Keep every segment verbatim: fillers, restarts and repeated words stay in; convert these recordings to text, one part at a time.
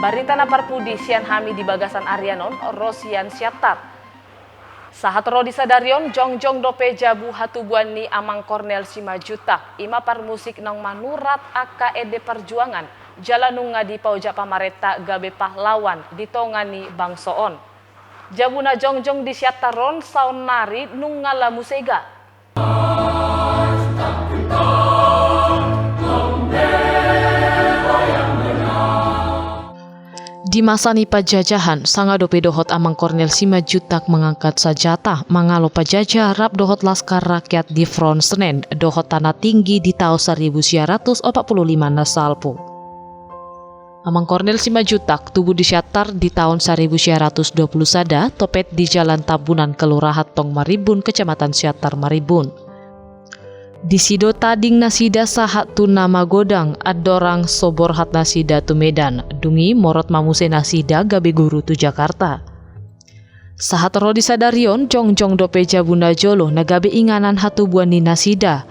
Barita na parpudi sian hami di bagasan arian on, ro sian Siantar. Sahat ro di sadari on, jongjong dope jabu hatubuan ni Amang Kornel Simanjuntak, i ma parmusik naung manurat angka ende parjuangan, jala nunga dipaojak pamarenta gabe pahlawan di tonga ni bangso on. Jabu na jongjong di Siantar on saonnari nunga lam musega. Di masa ni pajajahan, sanga dope dohot Amang Kornel Simanjuntak mangangkat sanjata, mangalo pajajah rap dohot Laskar Rakyat di Front Senen, dohot Tanah Tinggi di taon saribu sia ratus opat pulu lima na salpu. Amang Kornel Simanjuntak tubu di Siantar di taon saribu sia ratus dua pulu sada, topet di Jalan Tambunan, Kelurahan Tong Marimbun, Kecamatan Siantar Marimbun. Disi do tading nasida sahat tu na magodang, andorang so borhat nasida tu Medan, dung i morot ma muse nasida gabe guru tu Jakarta. Sahat ro di sadari on, jongjong dope jabu na jolo na gabe inganan hatubuan ni nasida.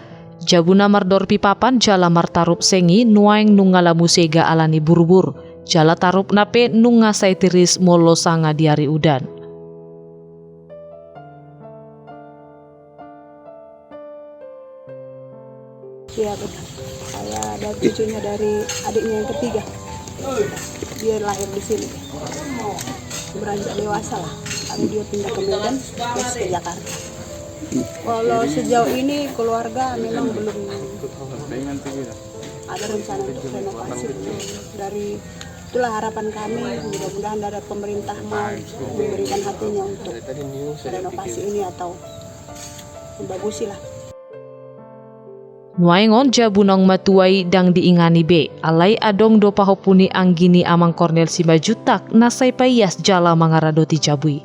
Jabu na mardorpi papan jala martarup seng i nuaeng nunga lam musega ala ni burbur, jala tarupna pe nunga sai tiris molo sanga di ari udan. Iya, benar. Saya dan cucunya dari adiknya yang ketiga. Dia lahir di sini. Beranjak dewasa lah. Lalu dia pindah ke Medan, terus ke Jakarta. Kalau sejauh ini keluarga memang belum ada rencana untuk renovasi. Dari itulah harapan kami, mudah-mudahan dari pemerintah mau memberikan hatinya untuk renovasi ini atau membagusi lah. Nuaeng on jabu naung matua i ndang diingani be, alai adong do pahompu ni anggi ni Amang Kornel Simanjuntak na sai paias jala mangaradoti jabu i.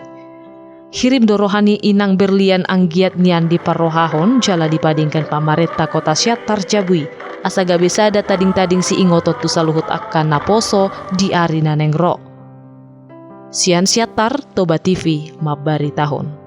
Hirim do roha ni inang Berlian anggiat nian diparrohahon jala dipadenggan pamarenta kota Siantar jabu i, asa gabe sada tading-tading siingoton tu saluhut angka naposo di ari na naeng ro. Sian Siantar, Toba T V mambaritahon.